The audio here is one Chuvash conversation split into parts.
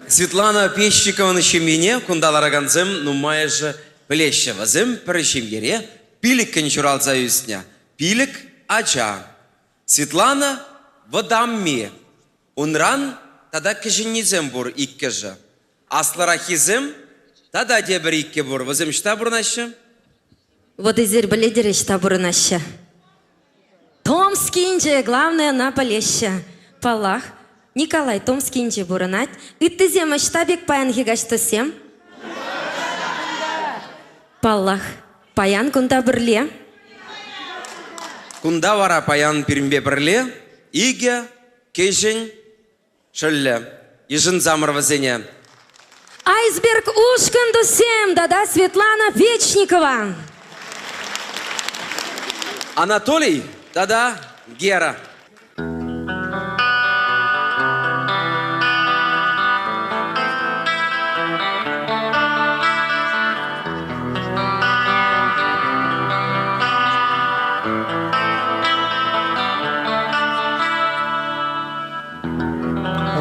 Светлана Пещикован ҫемйине кунта ларакансем нумайӑшӗ пӗлеҫҫӗ. Вӗсем пӗр ҫемьере пилӗккӗн ҫуралса ӳснӗ. Пилӗк ача. Светлана вӑтамми. Унран тата кӗҫӗннисем пур иккӗшӗ. Аслӑраххисем тата тепӗр иккӗ пур. Вӗсем ӑҫта пурӑнаҫҫӗ? Вот эсир пӗлетӗр ӑҫта пурӑнаҫҫӗ. Томскинче, главное, ӑна пӗлеҫҫӗ. Паллах, Николай Томскинче пурӑнать. Ыттисем ӑҫта пек паянхи каҫ туссем? Паллах, паян кунта пӗрле. Кунта вара паян пирӗнпе пӗрле икӗ кӗҫӗн шӑллӗ. Йышӑнсамӑр вӗсене. Айсберг ушкӑн туссем тата Светлана Печникова. Анатолий тата Гера.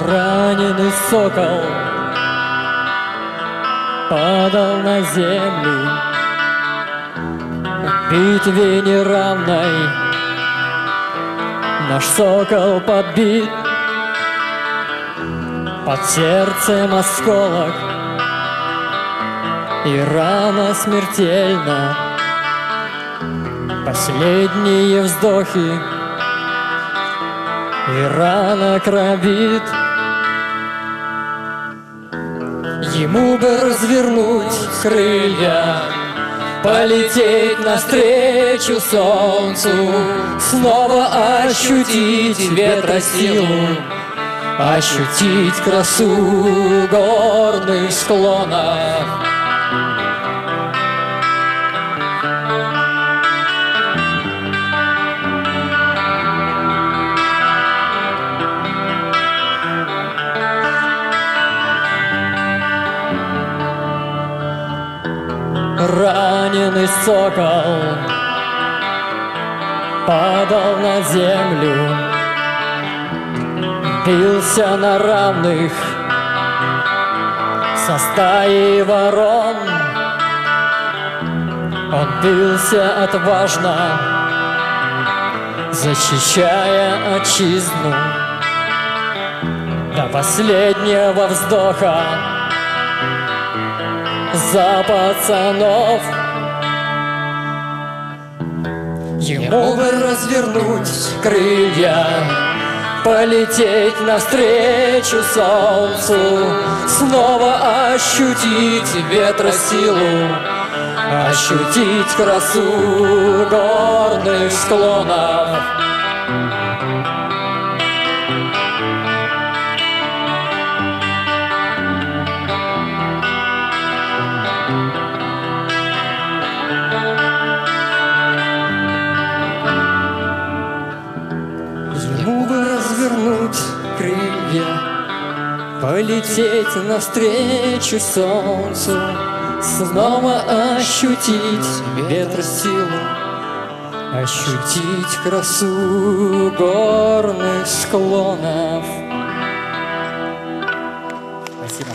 Раненый сокол падал на землю В битве неравной наш сокол подбит Под сердцем осколок и рана смертельна Последние вздохи и рана кровит. Ему бы развернуть крылья, полететь навстречу солнцу, снова ощутить ветра силу, ощутить красу горных склонов. Раненый сокол падал на землю, Бился на равных со стаей ворон. Он бился отважно, защищая отчизну до последнего вздоха за пацанов. Ему бы развернуть крылья, полететь навстречу солнцу, снова ощутить ветра силу, ощутить красу горных склонов. Ему бы развернуть крылья, полететь навстречу солнцу, снова ощутить ветра силу, ощутить красу горных склонов. Спасибо.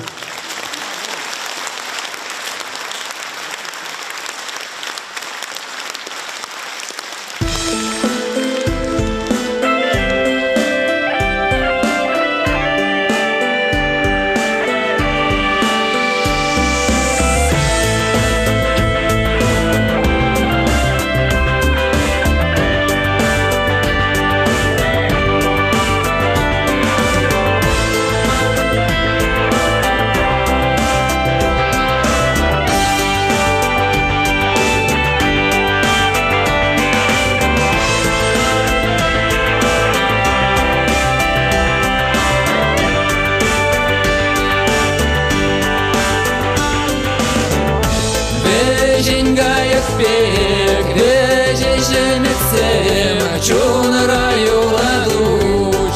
Вӗҫен кайӑк пек вӗҫеҫӗмӗтсем чунра юрату,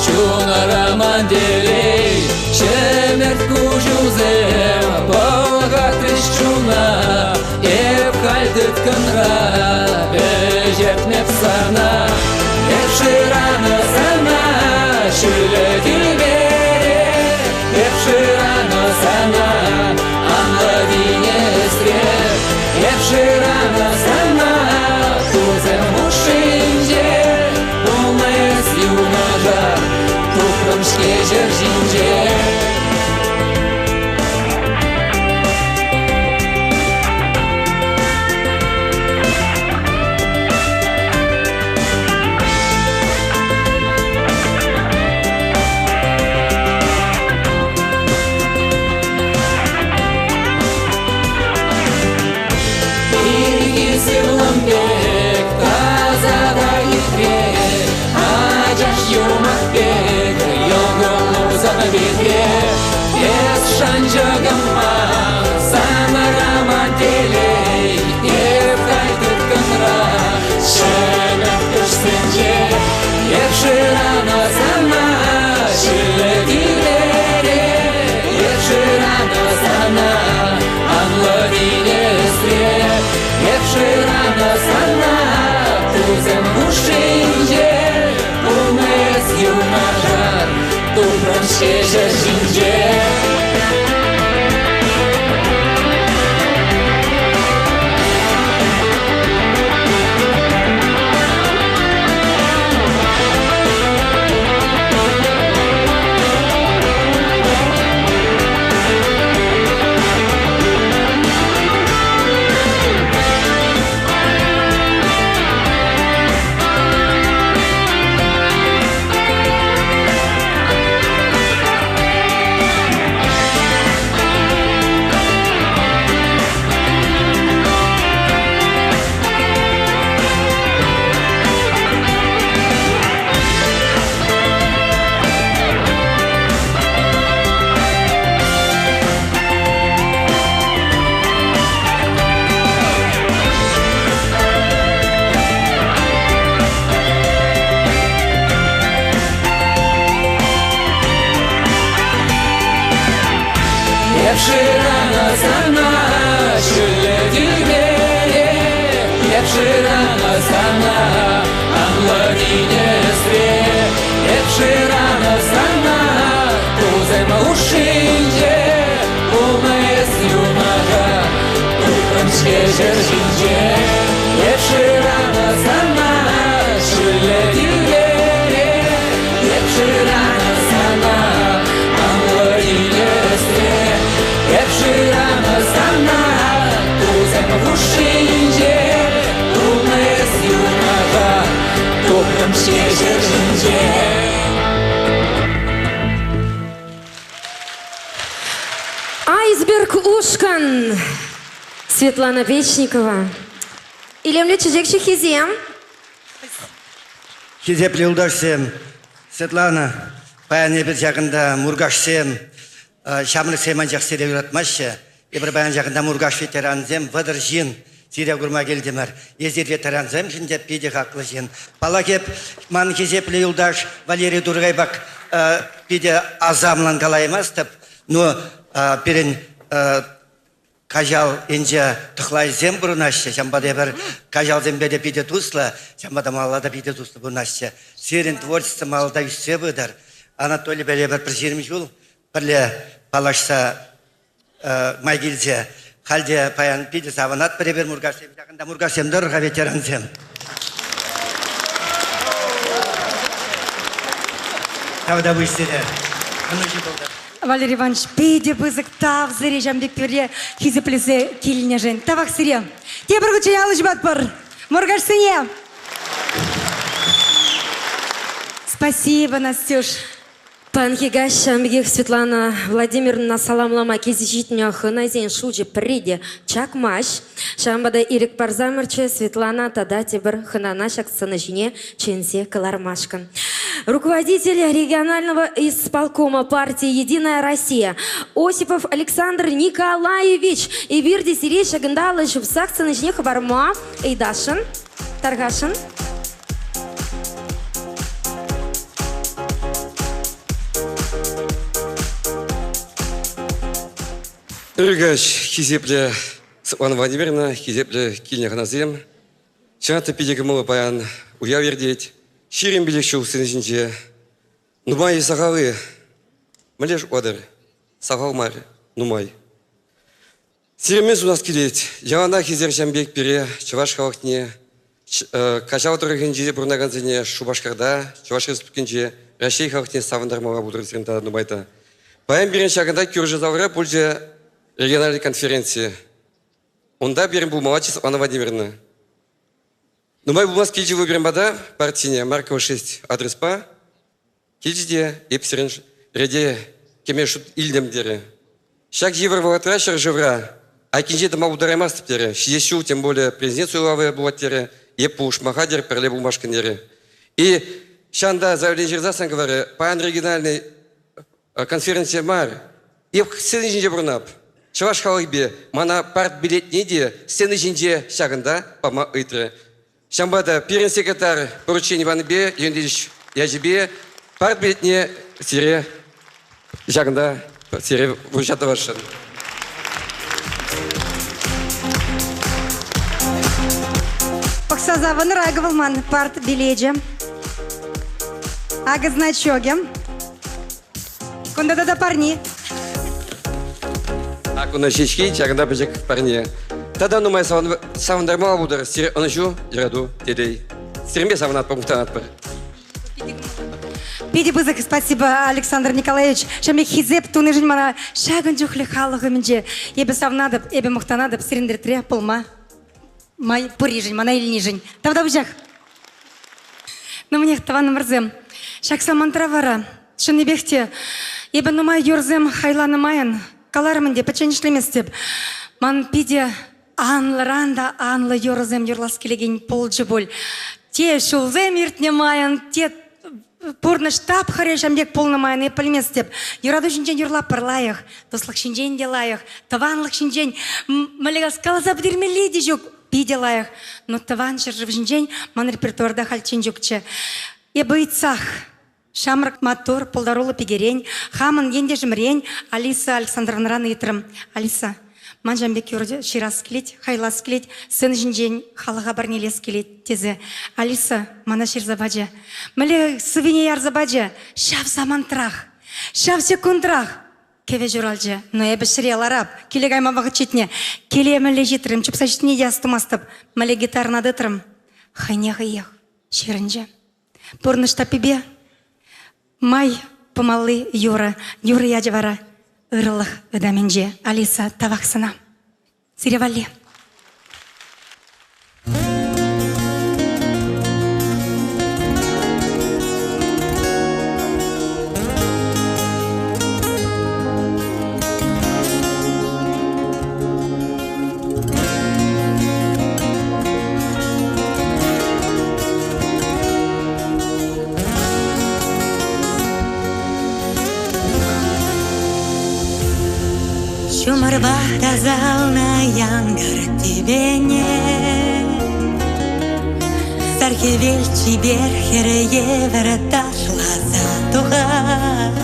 чунра ман телей. Ҫӗмӗрт куҫусем пӑлхатрӗҫ чуна, эп халь тыткӑнра вӗҫертмеп сана. Эп шыранӑ сана ҫӳле тӳпере, эп шыранӑ ҫинче. Ирхи сывлӑм пек таса та хитре, ачаш юмах пек йӑлкӑлусан пике. Эс шанчӑкӑм ман, санра ман телей, эп халь тыткӑнра ҫӗмӗрт куҫсенче. Эп шыранӑ сана ҫӳллӗ тӳпере, эп шыранӑ сана анлӑ тинӗсре, эп шыранӑ сана тусем хушшинче, пулнӑ эс юнашар тупрӑм ҫеҫ ҫинче. Эп шыранӑ сана ҫӳллӗ тӳпере, эп шыранӑ сана анлӑ тинӗсре, эп шыранӑ сана тусем хушшинче, пулнӑ эс юнашар, тухрӑм-ҫке ҫӗр ҫинче. Эп шыранӑ сана ҫӳллӗ тӳпере, эп шыранӑ сана анлӑ тинӗсре, эп шыранӑ сана тусем хушшинче, пулнӑ эс юнашар, тухрӑм-ҫке ҫӗр ҫинче. Айсберг ушкӑн Светлана Печникова. Илемлӗ чечек ҫыххисем. Хисеплӗ юлташсем, Светлана, паян эпир ҫакӑнта Муркашсем, ҫамрӑксем анчах сире юратмаҫҫӗ. Эпир паян ҫакӑнта Муркаш ветерансем 30 ҫын сире курма килтӗмӗр. Эсир ветерансемшӗн те питӗ хаклӑ ҫын. Паллах, эп ман хисеплӗ юлташ Валерий Тургайпак питӗ асамлӑн калаймастӑп, но пирӗн Каҫал енче тӑхлайсем пурӑнаҫҫӗ, ҫавӑнпа та эпир каҫалсемпе те питӗ туслӑ, ҫавӑнпа та малалла та питӗ туслӑ пурӑнаҫҫӗ. Сирӗн творчество малалла ӳссе пытӑр. Анатолийпе эпир пӗр 20 ҫул пӗрле паллашса май килчӗ. Халь те паян питӗ савӑнатпӑр эпир Муркашсем. Ҫакӑнта Муркашсем тӑрӑр-ха ветерансем. Тавтапуҫ сире. Ӑнӑҫу пултӑр. Валерий Иванович, питӗ пысӑк тав сире ҫавӑн пек пире хисеплесе килнӗшӗн. Тавах сире. Тепӗр хутчен алӑ ҫупатпӑр Муркашсене. Спасибо, Настюш. Паянхи каҫ ҫавӑн пекех Светлана Владимировна саламлама килсе ҫитнӗ хӑнасен шучӗ пӗрре те чакмасть. Ҫавӑнпа та ирӗк парсамӑрччӗ Светлана тата тепӗр хӑнана ҫак сцена ҫине чӗнсе кӑлармашкӑн. Руководитель регионального исполкома партии «Единая Россия» Осипов Александр Николаевич. Эпир те сире ҫакӑнта алӑ ҫупсах сцена ҫине хӑпарма ыйтасшӑн, тархасшӑн. Ырӑ каҫ, хисеплӗ Светлана Владимировна, хисеплӗ килнӗ хӑнасем. Чӑнах та питӗ кӑмӑллӑ паян уяв иртет. 25 ҫул сцена ҫинче. Нумай-и, сахал-и? Мӗнле шутлатӑр? Сахал мар, нумай. Сире мӗн сунас килет? Яланах эсир ҫам пек пире, чӑваш халӑхне. Каҫал тӑрӑхӗнче пурӑнакансене Шупашкарта, Чӑваш Республикинче Раҫҫей халӑхне савӑнтармалла пултӑр сирӗн тата нумай та. Паян пирӗн ҫакӑнта кӳршӗ залра пулчӗ региональный конференци. Унта пирӗн пулмаллаччӗ Светлана Владимировна. Нумай пулмасть килчӗ вӑл пирӗн пата партине Маркова 6 адреспа. Килчӗ те эп сирӗн рете кӗме шут илтӗм терӗ. Ҫак йывӑр вӑхӑтра ҫӗршывра айккинче тӑма пултараймастӑп терӗ. Ҫитес ҫул тем более президент суйлавӗ пулать терӗ. Эп пулӑшма хатӗр, пӗрле пулмашкӑн терӗ. И ҫанта заявление ҫырсассӑн каларӗ, паян региональный конференция мар, эп сцена ҫинче пурӑнап. Чӑваш халӑхӗпе мана партбилетне те сцена ҫинче ҫакӑнта пама ыйтрӗ. Ҫавӑнпа та пирӗн секретарь поручени панипе Леонид ячӗпе партбилетне сире ҫакӑнта сире вырҫа тӑвасшӑн. Пӑхса савӑнӑр, акӑ вӑл ман партбилечӗ. Акӑ значокӗ. Кунта тата парни. Ак уна ҫеҫки, ҫакӑнта пӗчӗк парне. Тата нумай савӑнтармалла пултӑр. Сире ӑнӑҫу, юрату, телей. Сирӗнпе савӑнатпӑр, мухтанатпӑр. Питӗ пысӑк спасибо, Александр Николаевич. Ҫав пек хисеп тунишӗн мана ҫакӑн чухлӗ халӑх умӗнче эпӗ савӑнатӑп, эпӗ мухтанатӑп сирӗн ретре пулма май пурришӗн, мана илнишӗн. Тавтапуҫах. Ну, мӗнех, тӑванӑмӑрсем, ҫак самантра вара чӑннипех те эпӗ нумай юрӑсем хайланӑ майӑн каларӑм ӗнтӗ, пӗччен ӗҫлеместӗп. Ман питӗ анлӑран та анлӑ юрӑсем юрлас килекен пулчӗ пуль. Те ҫулсем иртнӗ майӑн, те пурнӑҫ тапхӑрӗ ҫам пек пулнӑ майӑн эп пӗлместӗп. Юрату ҫинчен юрлатпӑр лайӑх, туслӑх ҫинчен те лайӑх, тӑванлӑх ҫинчен мӗнле каласа пӗтермелли те ҫук. Питӗ лайӑх. Но тӑван ҫӗршыв ҫинчен ман репертуарта хальччен ҫукчӗ. Эпӗ ыйтсах ҫамрӑк маттур, пултаруллӑ пикерен, хамӑн ентешӗмрен Алиса Александровнӑран ыйтрӑм. Алиса, ман ҫавӑн пек юрӑ ҫырас килет, хайлас килет, сцена ҫинчен халӑха парнелес килет, тесе. Алиса мана ҫырса пачӗ. Мӗнле сӑввине ярса пачӗ, ҫав самантрах, ҫав секундрах Кӗвӗ ҫуралчӗ. Но эпӗ ҫӗре ларап. Киле кайма вӑхӑт ҫитнӗ. Киле мӗнле ҫитрӗм, чупса ҫитнине те астумастӑп. Мӗнле гитарӑна тытрӑм. Хӑйне хӑех ҫырӑнчӗ. Пурнӑҫ таппипе май пымалли юрӑ. Юрӑ ячӗ вара ырӑлӑх ытамӗнче. Алиса, тавах сана. Сире валли. Ҫумӑрпа тасалнӑ янкӑр тӳпене Сар хӗвел чипер хӗр евӗр ташласа тухать.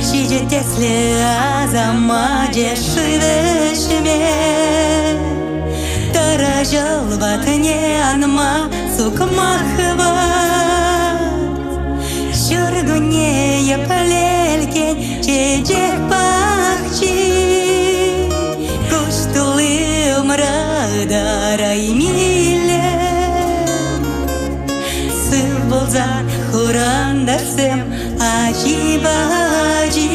Ҫичӗ тӗслӗ асамачӗ шыв ӗҫме Тӑрӑ ҫӑл патне анма сукмак хывать. Ҫуркунне епле чечек пахчи Куҫ тулли умра ытараймиле Сыв пулса хурантарсем ачи-пачи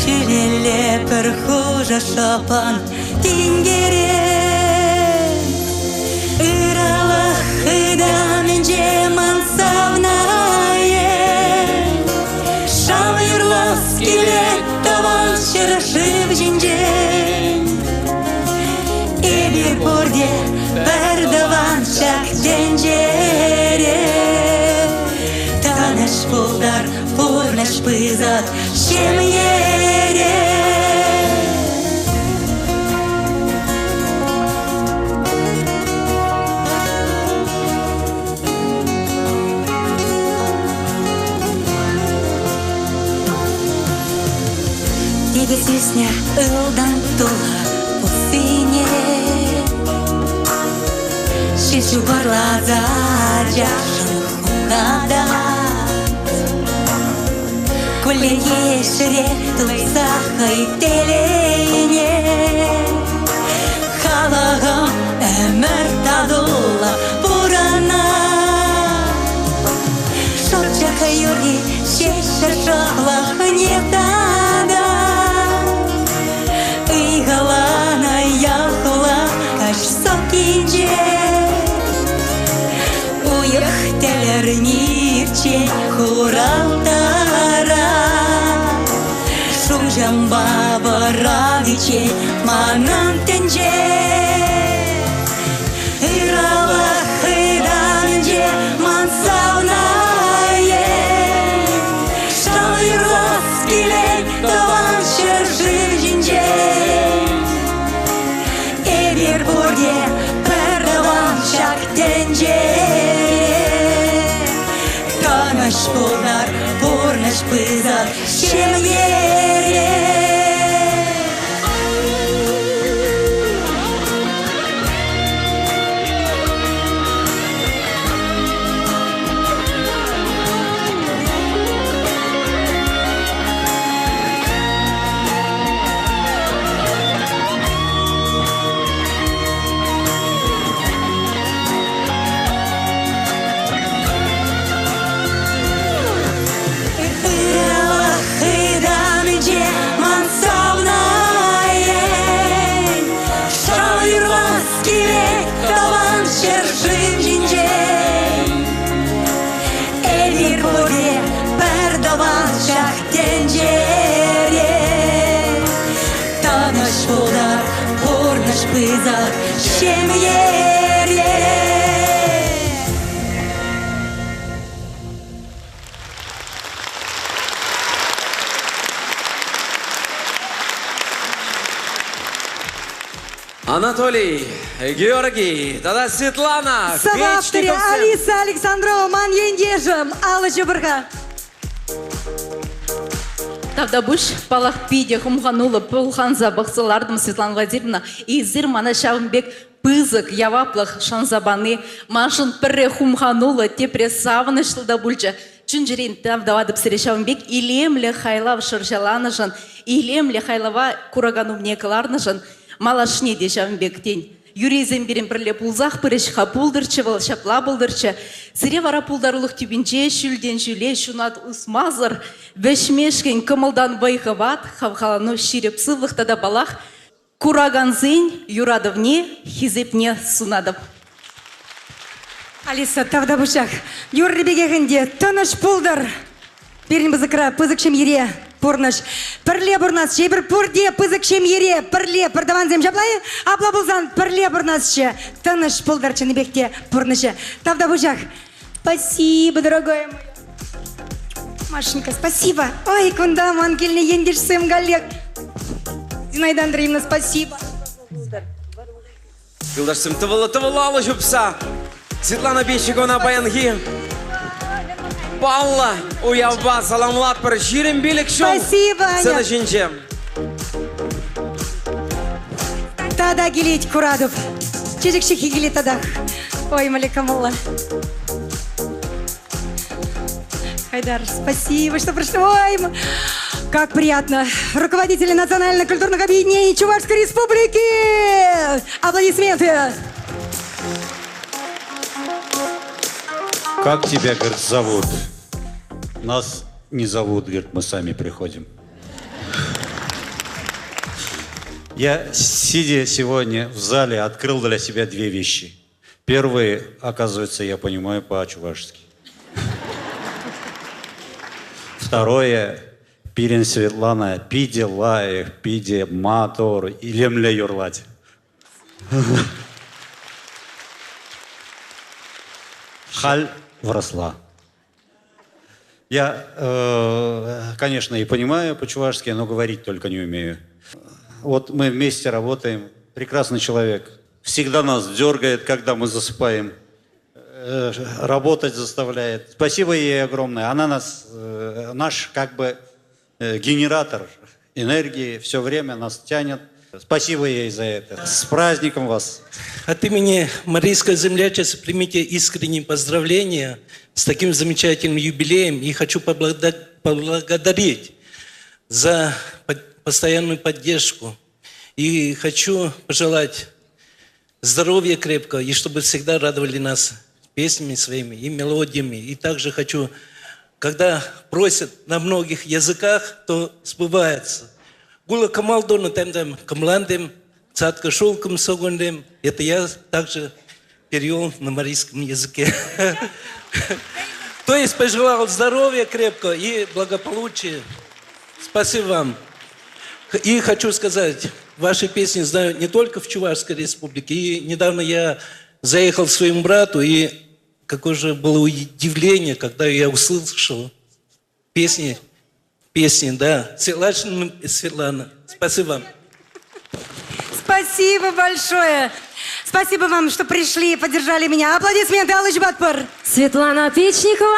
Ҫӳлелле пӗр хушӑ шӑпӑн тинкерет Ыралӑх ытамӗнче ман савнайӗ Шав юрлас килет тӑван ҫӗршыв ҫинчен. Эпир пурте пӗр тӑван ҫак тӗнчере. Тӑнӑҫ пултӑр пурнӑҫ пысӑк ҫемьере. Тикӗс ӳснӗ ылтӑн тула пуссине Ҫил ҫупӑрласа ачашӑн хумхатать. Кулленхи ӗҫре тупса хӑй телейне. Халӑхӑм. Ӗмӗр татуллӑ пурӑнар. Шӑпчӑк юрри ҫеҫ шӑплӑхне татать. Ыйхӑланӑ ял-хула каҫ сӑпкинче. Уйӑх тӗлӗрниччен хурал тарать. Шуҫӑмпа вӑраниччен манӑн тӗнче. Ыралӑх хытанче ман савнае. Шал юрлас килет тӑван ҫӗршыв ҫинчен. Эпир пурте пӗр тӑван ҫак тӗнчере. Канӑҫ пултӑр пурнӑҫ пысӑк ҫемьере. Ырӑлӑх ытамӗнче ман савнӑ ен. Шал юрлас килет тӑван ҫӗршыв ҫинчен. Эпир пурте пӗр тӑван ҫак тӗнчере. Тӑнӑҫ пултӑр пурнӑҫ пысӑк ҫемьере. Анатолий, Георгий тата Светлана Сӑвап авторӗ Печниковсем. Алиса Александрова ман ентешӗм. Алӑ ҫупӑр-ха. Тавтапуҫ, паллах, питӗ хумхануллӑ пӑлханса пӑхса лартӑм, Светлана Владимировна. Эсир мана ҫавӑн пек пысӑк яваплӑх шанса пани маншӑн пӗрре хумхануллӑ, тепре савӑнӑҫлӑ та пулчӗ. Чун-чӗрен тав тӑватӑп сире ҫавӑн пек илемлӗ хайлав шӑрҫаланӑшӑн, илемлӗ хайлава куракан умне кӑларнӑшӑн. Малашне те ҫавӑн пек, тен, юрисем пирӗн пӗрле пулсах пырӗҫ-ха, пултӑрччӗ вӑл, ҫапла пултӑрччӗ. Сире вара пултарулӑх тӳпинче ҫӳлтен ҫӳле ҫунат усмасӑр вӗҫмешкӗн кӑмӑлтан вӑй-хӑват, хавхалану, ҫирӗп сывлӑх тата, паллах, куракансен юратӑвне, хисепне сунатӑп. Алиса, тавтапуҫах. Юрри пекех ӗнтӗ тӑнӑҫ пултӑр. Пирӗн пысӑкра, пысӑк ҫемьере пурнӑҫ. Пӗрле пурӑнасчӗ. Эпир пурте пысӑк ҫемьере, пӗрле, пӗртӑвансем ҫапла-и? Апла пулсан пӗрле пурӑнасчӗ. Тӑнӑҫ пултӑр чӑннипех те пурнӑҫӗ. Тавтапуҫах. Спасибо, дорогая моя. Машенька, спасибо. Ой, кунта ман килнӗ ентешсем коллег. Зинаида Андреевна, спасибо. Юлташсем тӑвӑллӑ-тӑвӑллӑ алӑ ҫупса Светлана Пещиковна паянхи паллӑ уявпа саламлатпӑр. 25 ҫул Спасибо, Аня. сцена ҫинче. Тата килет куратӑп. Чечек ҫыххи килет татах. Ой, мӗнле кӑмӑллӑ. Хайдар, спасибо, что пришли. Ой, как приятно. Руководители национально-культурных объединений Чувашской Республики. Аплодисменты. Как тебя, говорит, зовут? Нас не зовут, говорит, мы сами приходим. Я, сидя сегодня в зале, открыл для себя две вещи. Первое, оказывается, я понимаю по-чувашски. Второе, пирӗн Светлана питӗ лайӑх, питӗ маттур, илемлӗ юрлать. Халь вырӑсла. Я, конечно, и понимаю по-чувашски, но говорить только не умею. Вот мы вместе работаем. Прекрасный человек. Всегда нас дергает, когда мы засыпаем. Работать заставляет. Спасибо ей огромное. Она нас, наш как бы генератор энергии, все время нас тянет. Спасибо ей за это. С праздником вас! От имени Марийского землячества примите искренние поздравления с таким замечательным юбилеем и хочу поблагодарить за постоянную поддержку. И хочу пожелать Здоровья крепкого, и чтобы всегда радовали нас песнями своими и мелодиями. И также хочу, когда просят на многих языках, то сбывается. Гула камалдона тем камландем, цатка шелком согондем. Это я также перевел на марийском языке. То есть пожелал здоровья крепкого и благополучия. Спасибо вам. И хочу сказать, ваши песни знаю не только в Чувашской республике. И недавно я заехал к своему брату, и какое же было удивление, когда я услышал песни, песни, да, Светлана, Светлана. Спасибо вам. Спасибо большое. Спасибо вам, что пришли и поддержали меня. Аплодисменты, Аллыч Батпар. Светлана Печникова.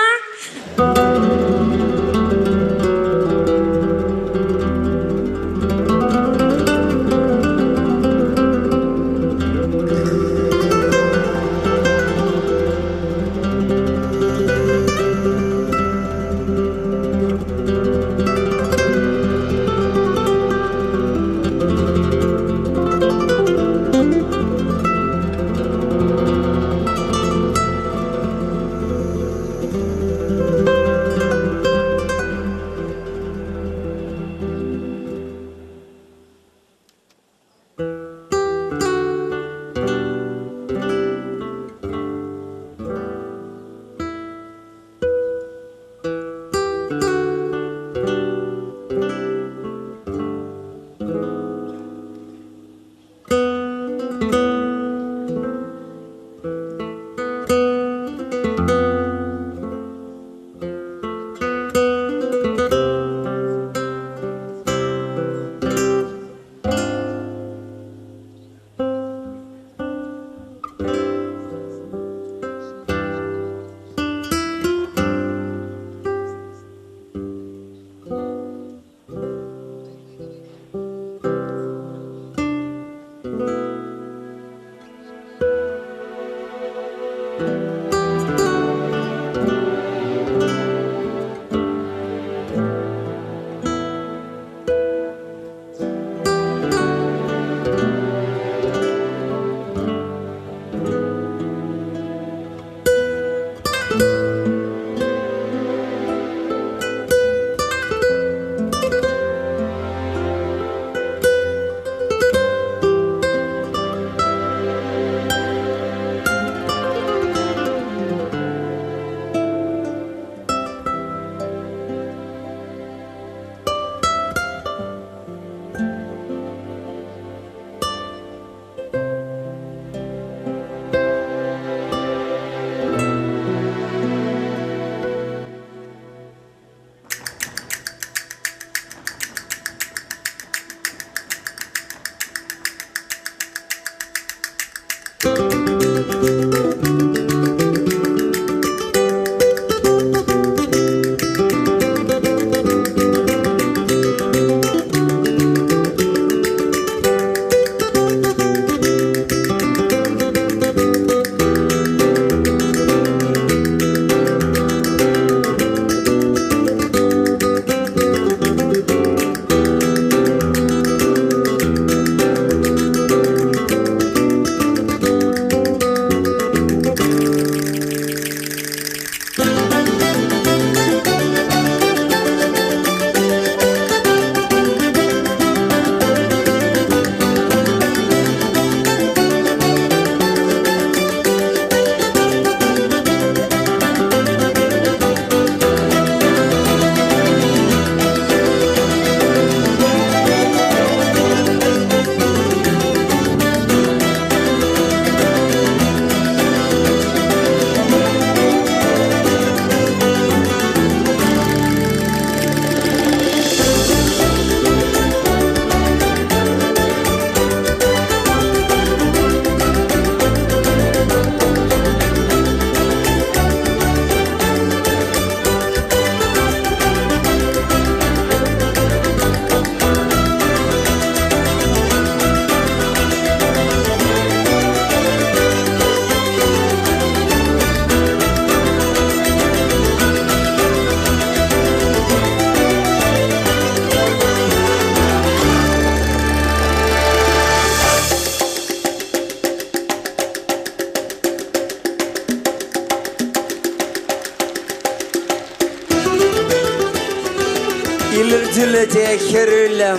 Илӗртӳллӗ те хӗрӳллӗ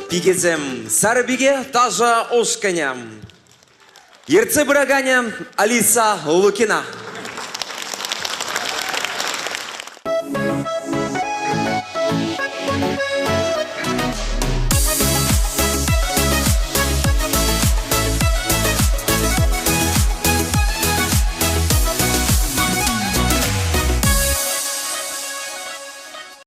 пикесем. Сарпике ташӑ ушкӑнӗ. Ертсе пыраканӗ Алиса Лукина.